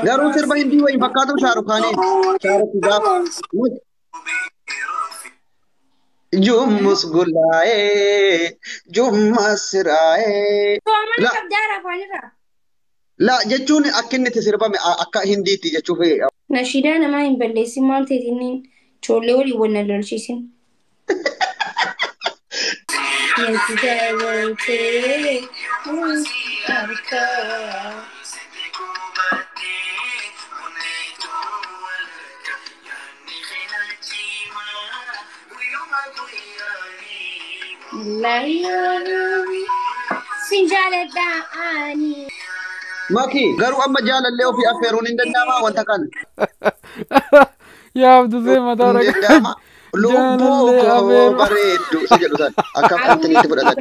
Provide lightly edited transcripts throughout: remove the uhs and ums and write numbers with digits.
Garuu sirba hindii wayii fakkaatu Shaarukhaaniin. Shaarukh gaafa. Jummus gulaa'ee jummas siraa'ee. Soomana La qabdaa afaanirraa. la jechuun akka inni itti sirbame akka hindiitti jechuuf. Nashiidaa namaa hin balleessin maal ta'eetiin ijoollee waliin wal na lolchiisin. Natti dabaltee harkaa. Sin jaaladha ani. Maki garuu amma jaalallee ofii affeeruun hin danda'amaa wanta kana. Yaa Abdusee mataa Hin ragaa. danda'ama. Lubbuu Jaalallee koo afeeruu. bareeddu isa jedhu san akka akkamitti fudhatan.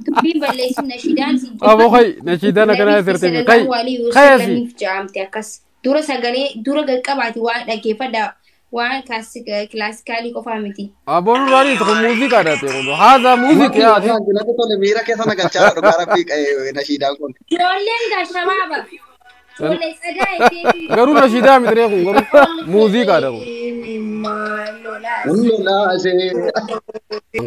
Dubbiin balleessin nashiidaan sin Aboo kai nashiidaan akkanaa Nabi sirtimi. Kai sallallahu alaihi kai asii. wasallamiif jaamte akkas. Dura sagalee dura qaqqabaati waan dhaggeeffadha waan kilaasikaalii qofaa miti. Aboon nurraa kun muuziqaadha ta'e kun. Haadha muuziq Maki yaa ati. waan natti tole miira keessa na galchaa dhugaa rabbii nashiidaan kun. Ijoolleen gaa shabaaba. Ijoollee sadaa isheetii. Garuu nashiidaa miti ree kun garuu muuziqaadha kun. Lolaasee.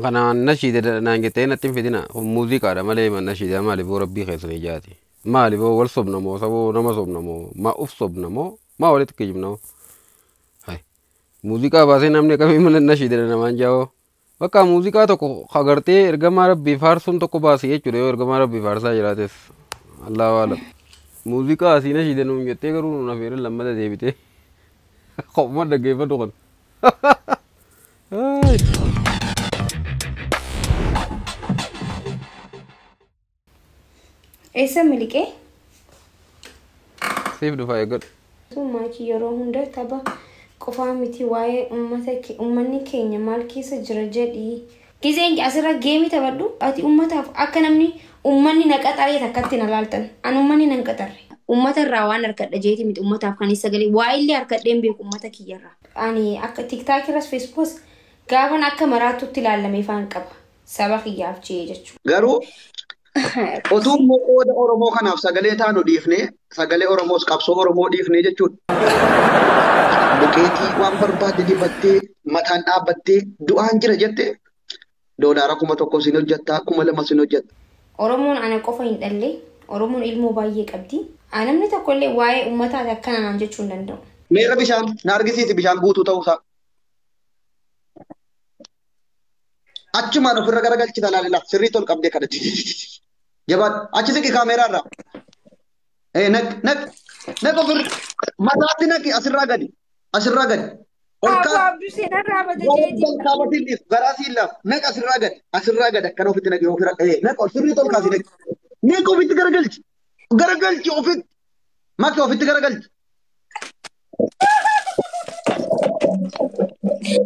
Kanaan nashiida naan jettee natti hin fidina. Kun muuziqaadha malee nashiidaa maaliif boo rabbii keessan ijaati. Maaliif boo wal sobna moo saboo nama sobna moo maa uf sobna moo maa walitti kijibna moo. Hai. Muuziqaa baasee namni akkamii mana nashiida namaan jaawoo. Bakka muuziqaa tokko agartee ergamaa rabbii faarsuun tokko baasee jechuudha yoo ergamaa rabbii faarsaa jiraates. Allahu alam. Muuziqaa asii nashiida nuun jettee garuu nuun afeerin lammata deebitee. Kophumaan dhaggeeffadhu kan. Ai. Eessa miliqee? Siif dhufa eeggadhu. Maakii yeroo hunda tapha qofaa miti waa'ee uummanni keenya maal keessa jira jedhii. Gizeen asirra geemii taphadhu ati uummataaf akka namni uummanni na qaxaree takkatti na laaltan. Ani uummanni nan qaxarre. Uummata irraa waan harkadha jeeti miti uummataaf kan sagalee waa illee harkadheen beeku uummata kiyyarraa. Ani akka tiktaak irras feesbuukas gaafan akka maraatutti ilaalame ifaan qaba. Saba kiyyaaf jee jechuudha. Garuu otuu immoo qooda Oromoo kanaaf sagalee taanu dhiifnee sagalee Oromoos qabsoo Oromoo dhiifnee jechuudha. Bukeetii waan barbaadde dibattee mataan dhaabbattee du'aan jira jettee $1,000 siin hojjettaa 2,000 siin hojjetta. Oromoon ana qofa hin dhalle. Oromoon ilmoo baay'ee qabdi. Namni tokko illee waa'ee uummataati akkana naan jechuu hin danda'u. Meerra bishaan na argisiisi bishaan guutuu ta'uusaa. Achumaan ofirra garagalchita laalila sirrii tol qabdee kana. Jabaadhu achi siqi kaameeraa irraa. Naq naq naq ofirra mataatti naqi asirraa gadi asirraa gadi. Ol kaas. Kaabatiin dhiisu garaa siin laafu naq asirraa gadi asirraa gadi akkana ofitti naqi ofirra naq ol sirrii tol kaasi naqi. Naq ofitti garagalchi garagalchi ofitti maki ofitti garagalchi.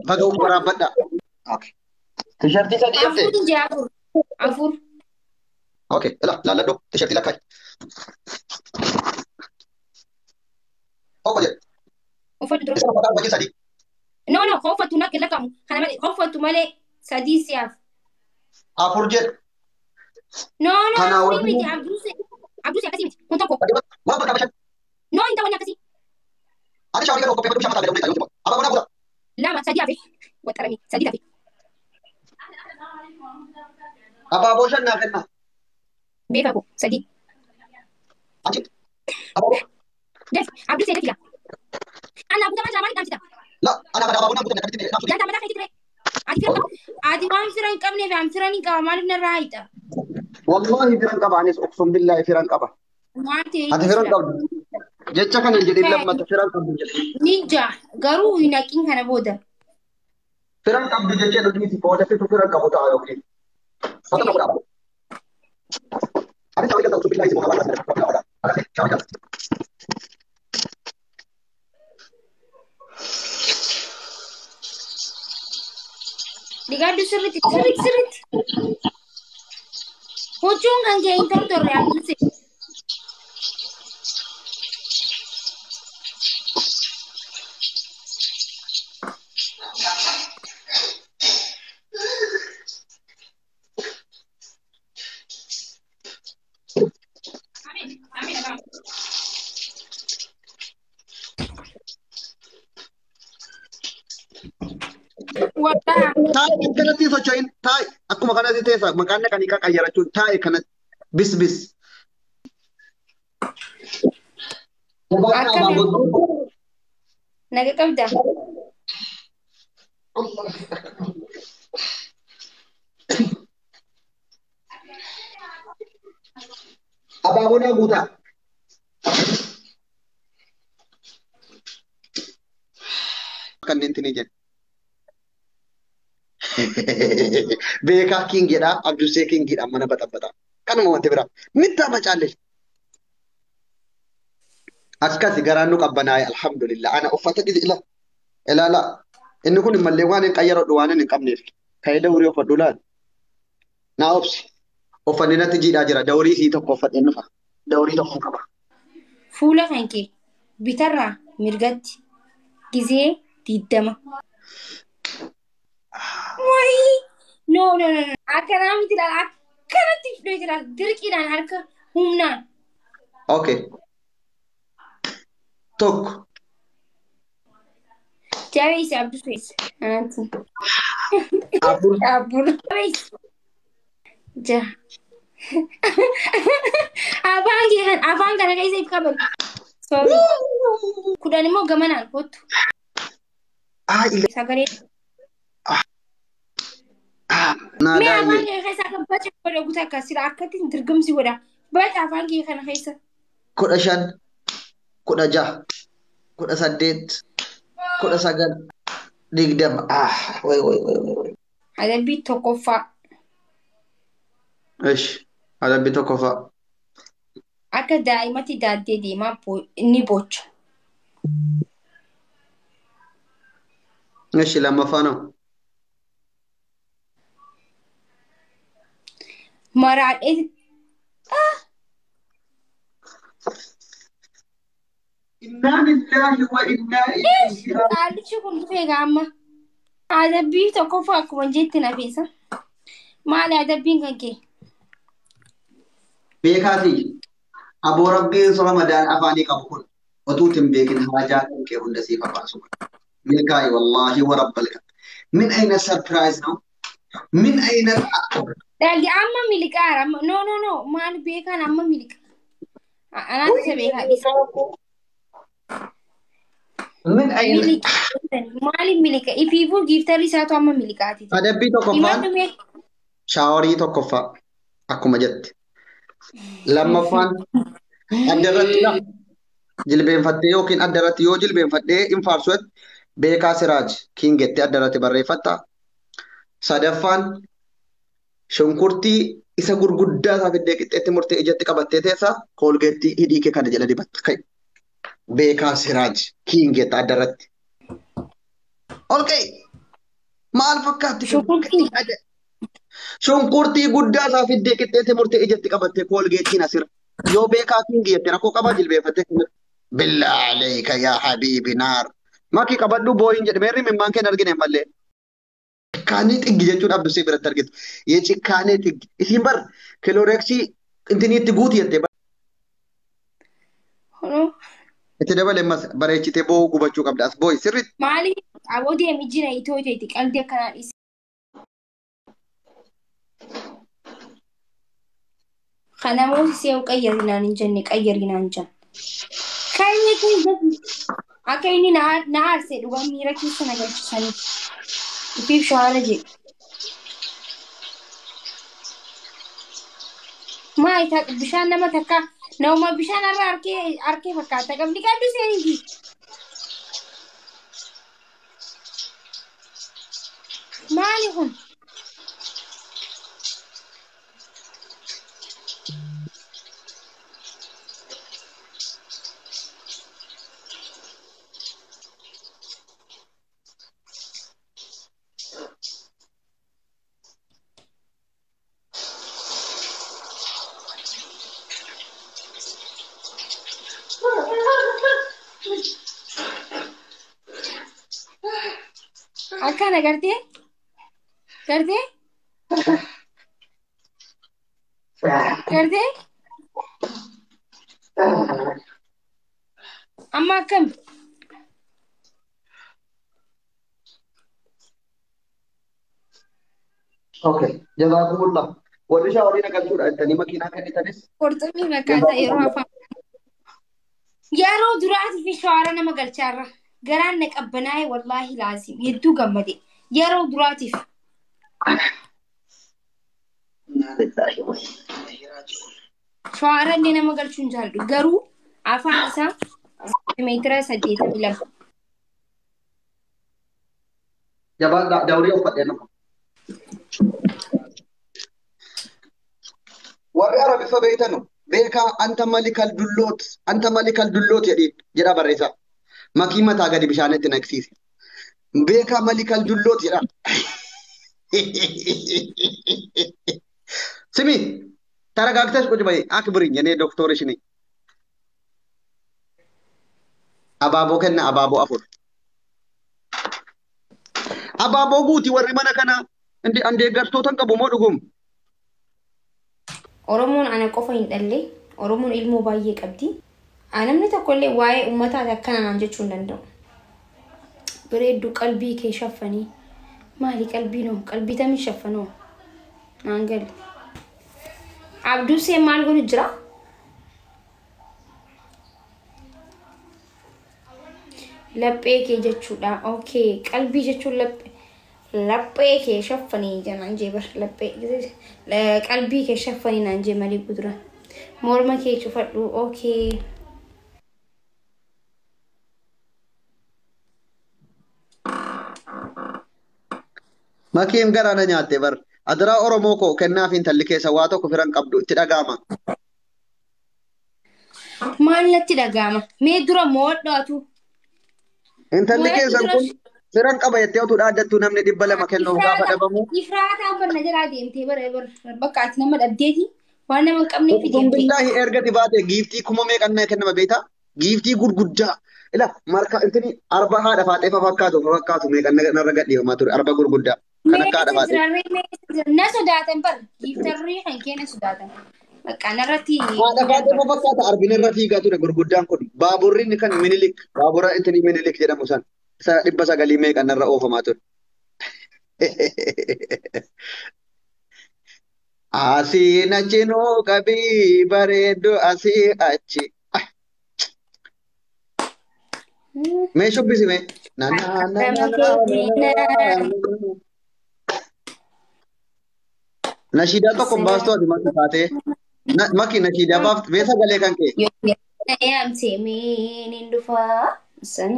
Baga waraabbadha. Tishartii sadii jettee. Afur jee afur. Afur. Okay, ila laalladhu tishartii lakkaayi. Tokko jedhe. Uffatu dura. Isa lammataa wajjin sadii. No no uffatu naqi lakamu. Kana malee uffatu malee sadii si'aaf. Afur jedhe. No no Kana afurii wajjin. miti Abduusee. Abduusee akkasii miti. Kun tokko. Waan bakka bashan. No hin ta'u akkasii. Ati shaaworii garuu qopheeffadhu bishaan mataa fayyadamuu dandeetta. Abaaboo naa guutaa. Lama sadii hafe. Waxxarame sadii hafe. Abaaboo shan naa kennaa. Beekaa koo sadii. Achi. Abaaboo. Def Abduusee def ila. Ana guutaa maal jira maal dhaamsita? La ana kana abaaboo naa guutaa akkamitti dhaamsu. Jantaa mataa keetii ture. Ati fira ati waan fira hin qabneef an fira ni qaba maaliif narraa hiita? Wallahi firan qaba anis uqsum billahi firan qaba. Waan ta'e Ati firan qabdu. Jecha kana hin jedhin lammata firan qabdu jedhe. Ninja garuu hin haqin kana booda. Firan qabdu jechee nuti booda fitu firan qabu ta'a yookiin. Wanta tokko dhaaba. Ati shaaworii galta uqsum billahi si boona. Shaaworii galta. Dhigaadhu sirriitti sirriitti sirriitti. Huccuun kan kee hin tortorre Abduusee. Wallahi. Taa'i akkanatti socho'in. Taa'i akkuma kanatti teessa maqaan naqanii qaqayyarachuun taa'i kanatti bis bis. Akkami? Naga qabda. Abaaboo naa guutaa. Kanneen tinii jedhe. Beekaa kingiidha. Abdusee kingiidha. Mana baxabbata. Kanuma wanti biraa. Mittaa macaalle. Akkasi garaan nu qabbanaa'e alhamdulillah. Ana uffata dhiisi ila. Ilaala. Inni kun mallee waan hin qayyaradhu waan hin qabneef. Ka'ee dawrii uffadhu laal. Naa obsi. Uffanni natti jiidhaa jira. Dawrii sii tokko uffadheen dhufa. Dawrii tokko qaba. Fuula kan kee bitarraa mirgatti gizee 20. Wayii! No, no, no, no. Akkanaa miti laala. Akkanatti fidee jira. Dirqiidhaan harka humnaan. Okay. Tokko. Jabeessi Abdusee. Anatti. Afur. Afur. Jabeessi. Jaha. Afaan kee kan afaan kana keessa if qaban. Sorry. 10 immoo gamanaan kottu. Ah, ila. Sagalee. Ah, naa Mee afaan daa'imni. kee keessa akka baca godha guutaa akka sila akkatti dirqamsi godha. Baca afaan kee kana keessa. 15, 16, 18, 19, 20. Ah, way way way way. Adabbii tokkoffaa. Ish, adabbii tokkoffaa. Akka daa'imatti daaddee deemaa ni bocha. Ish, lammaffaa noo. Maraadhee Innaa lillahi wa innaa ilayhi raaji'uun. Qaalichi kun dhufee gaama. Adabbii tokkoffaa akkuma jetti na feesa. Maali adabbiin kan kee? Beekaati. Aboo rabbiin Ramadaan afaanii qabu kun otuuti hin beekin haajaa kan kee hunda siif baasu. Milkaa'i wallaahi wa rabbal kaaba. Min ayna surprise no? Min ayna Dhalli amma miliqaara. No, no, no. Maal beekaan amma miliqa. Anaatu isa beekaa dhisa. Min ayna Miliqa. Maaliif miliqa? Ifiifuu giiftarri isaatu amma miliqaati. Adabbii tokkoffaan Himadhu mee. shaaworii tokkoffaa akkuma jette. Lammaffaan adda irratti jilbeenfattee yookiin adda irratti yoo jilbeenfadhee hin faarsuetti beekaa Siraaj king jettee adda irratti barreeffatta. Sadaffaan shunkurtii isa gurguddaa isaa fiddee qixxeetti murtee ijatti qabattee teessa koolgeettii hidhii kee kana jala dibatta. Ka'i. Beekaa Siraaj king jetta adda irratti. Ol ka'i. Maal fakkaatti kun? Shunkurtii. Shunkurtii guddaa isaa fiddee qixxeetti murtee ijatti qabattee koolgeettiin asirra. Yoo beekaa king jette rakkoo qabaa jilbeeffattee. Billaa aleeka yaa habiibi naar. Maki qabadhu booyin jedhe meerri mimmaan kee hin argine mallee. ጭካኔ ጥግ jechuun Abdusee biratti argitu. የጭካኔ ጥግ isin bar kilooreksii intiniitti guuti jettee Honoo. itti dabale ammas bareechitee boo'uu gubachuu qabda. As boo'i sirriitti. Maaliif aboo deemi jina itoo iteeti qalbii akkanaa dhiisi. Kanamoo see'u qayyarinaan hin jenne qayyarinaan jan. Kan inni kun akka inni na aarsee dhugaa miira keessa na galchisanii. Ifiif shawaala jedhe. Maali bishaan nama takka nama bishaan irra harkee fakkaata qabdi qabdu seeniiti. Maali kun? Akkana gartee? Gartee? Gartee? Amma akkam? Okay. Jazaakumullah. Warri shaaworii na galchuudha jettanii makiinaa kennitanis. Qurxummii fakkaata yeroo afaan. Yeroo duraatii fi shawaara nama galchaarra garaan na qabbanaa'e wallaahi laazim hedduu gammade yeroo duraatiif. Shawaara illee nama galchuu hin jaalladhu garuu afaan isaa meetira 82. Jabaadhaa dawrii uffadhee nama. Warri Arabiffa beeytanu beekaa anta malikal dulloot anta malikal dulloot jedhiin jedha barreessaa. Makii mataa gadi bishaanitti naqsiise. Beekaa malikal dulloot jedha. Simi taragaagtas ቁጭ በይ አክብሪኝ እኔ ዶክተርሽ ነኝ። Abaaboo kenna abaaboo afur. Abaaboo guuti warri mana kana deeggartoota hin qabu moo dhugum? Oromoon ana qofa hin dhalle Oromoon ilmoo baay'ee qabdi. Namni tokkollee waa'ee uummataati akkana naan jechuu hin danda'u. Bareedduu qalbii kee shaffanii maali qalbii noo qalbii tamii shaffanoo naan galu. Abduusee maal godhu jira? Laphee kee jechuudha. Okay qalbii jechuun laphee kee shaffanii naan jee bar laphee qalbii kee shaffanii naan jee malee gudura. Morma kee cufadhu. Okay. Makiin garaa na nyaatte bar. Adiraa Oromoo koo kennaaf intalli keessa waa tokko firan qabdu itti dhaga'ama. Maal natti dhaga'ama? Mee dura moodhaatu. Intalli keessan kun firan qaba jettee utuu dhaaddattuu namni 200 kennuuf gaafa dhabamu. Ifraataan barna jalaa deemtee bara bakka ati nama dhabdeeti waan nama hin qabneef deemtee. Billaahi erga dibaate giiftii kuma meeqan kennama beektaa? Giiftii gurguddaa. Ila marka intini arba haadha faaxee fakkaatu meeqan narra gadhiifamaa ture arba gurguddaa. Kan akka haadha faaxee. Na sodaatan bar giiftarrii kan kee na sodaatan. Bakka narratti. Haadha faaxee fakkaata arbin irra fiigaa ture gurguddaan kun baaburri inni kan minilik baabura intini minilik jedhamu san isa 900 meeqan narra oofamaa ture. Asiin achi nuu qabii bareeddu asii achi. Mee shubbisi mee. Nashiidaa tokko baastuu ati maki taatee. Maki nashiidaa baaftu mee sagalee kan kee.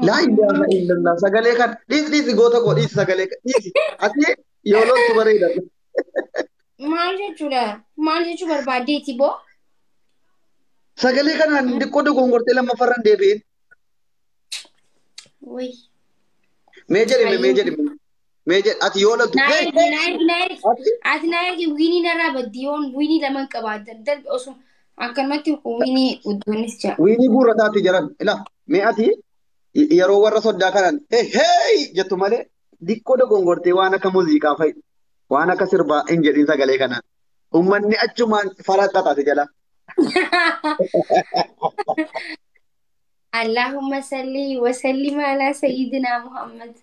Laa ilaaha illallah sagalee kan dhiisi dhiisi goota koo dhiisi sagalee kan dhiisi ati yoo loltu bareeda. Maal jechuudha? Maal jechuu barbaaddeeti boo? Sagalee kanaan xiqqoo dogongortee lammaffaarra hin deebi'in. Wayi. Mee jedhime mee jedhime mee jedhi ati yoo loltu. Ati na ergi wiinii narraa baddi yoon wiinii lama qabaa darbe osoo akkanumatti wiinii uddoonis jira. Wiinii guurrataatti jiran ila mee ati yeroo warra soddaa kanaan hey jettu malee xiqqoo dogongortee waan akka muuziqaa fa'i waan akka sirbaa hin jedhin sagalee kanaan uummanni achumaan faraxxataati jala. Allahumma salli wa sallim ala sayyidina Muhammad.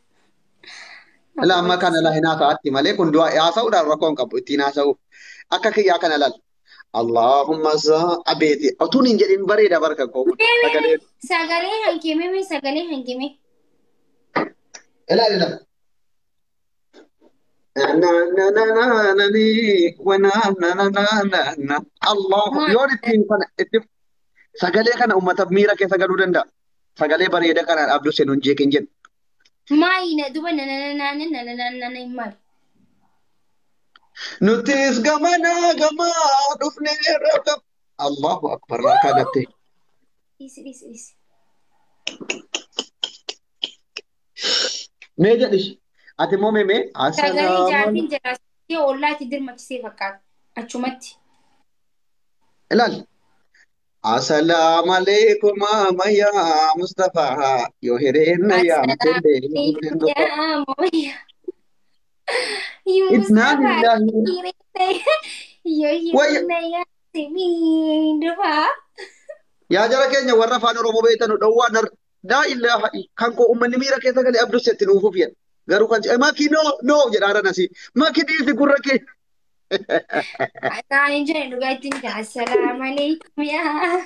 Ila amma kana la hin haasa'atti malee kun du'a haasa'uudhaan rakkoo hin qabu ittiin haasa'uuf akka kiyyaa kana laal. Allahumma abeeti otuun hin jedhin bareeda barka koo kun sagalee. Sagalee hankime mee sagalee hankime. Ilaali ilaali. Na na na na na ni wa na na na na na na Allah yoon ittiin kana itti sagalee kana uummata miira keessa galuu danda'a. Sagalee bareeda kanaan Abduu Seenuun jeeqin jedhu. Maayina duba na na na na na na na na maal. Nutis gamanaa gamaa dhufnee rakkab. Allahu akbar rakkaa gattee. Dhiisi dhiisi dhiisi. Mee jedhish ati immoo mee mee Sagalee jaartiin jiraasitee ollaatti dirmachisee fakkaata achumatti. Ilaali. Assalaamu alaikum yaa Mustafaa yoo hireenna yaa Mutullee. Innaa lillahi. Yaa jara keenya warra afaan Oromoo beektan dhowwaan laa ilaaha kan koo uummanni miira keessa galee Abduu Seetti nuufuuf jedha. Garuu kan Maki no no jedhaara nasi. Maki dhiisi gurra kee. Naan hin jedhe dhugaa ittiin jira. Assalaamu alaikum yaa.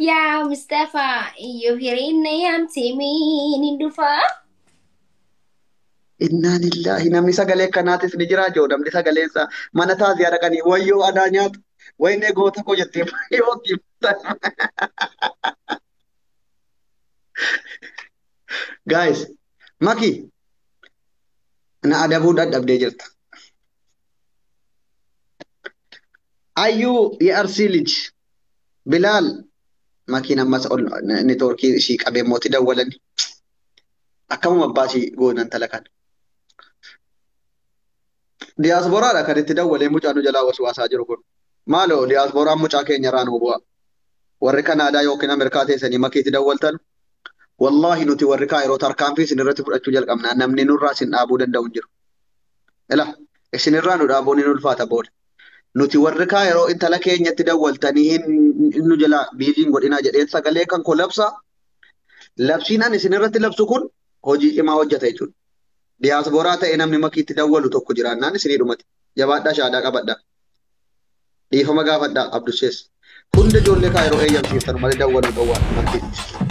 Yaa Mustafaa iyyoo hireenna yaamtee miin hin dhufaa. Innaa lillaahi namni sagalee akkanaatis ni jira joo namni sagaleensa mana taaziyaa dhaqanii wayyoo adaa nyaatu waynee goota koo jettee yoo Guys, Maki na adabuu dadhabdee jirta. Ayyuu የአርሲ ልጅ Bilaal makiin ammas ol neetwoorkii ishii qabee mootii dawwalani. Akkamuma abbaa ishii goonan tala kana. Diyaasporaadha kan itti dawwalee mucaa nu jalaa waswaasaa jiru kun. Maaloo diyaaspooraan mucaa keenya irraa nuu bu'a. Warri Kanaadaa yookiin Ameerikaa teessanii makiitti dawwaltan. Wallaahi nuti warri Kaayiroo tarkaanfii isin irratti fudhachuu jalqabna. Namni nurraa isin dhaabuu danda'u hin jiru. Ila isinirraa nu dhaabuun hin ulfaata booda. Nuti warri Kaayiroo intala keenyatti dawwaltanii hin nu jalaa biiziin godhinaa jedheen sagalee kan koo labsa. Labsiin ani isin irratti labsu kun hojii cimaa hojjeta jechuudha. Diyaasporaa ta'ee namni makiitti dawwalu tokko jiraannaan isinii dhumate. Jabaadhaa shaadaa qabadhaa. Dhiifama gaafadhaa Abdussees. Hunda ijoollee Kaayiroo eeyyamsiiftan malee dawwaluu dhowwaa makiitti.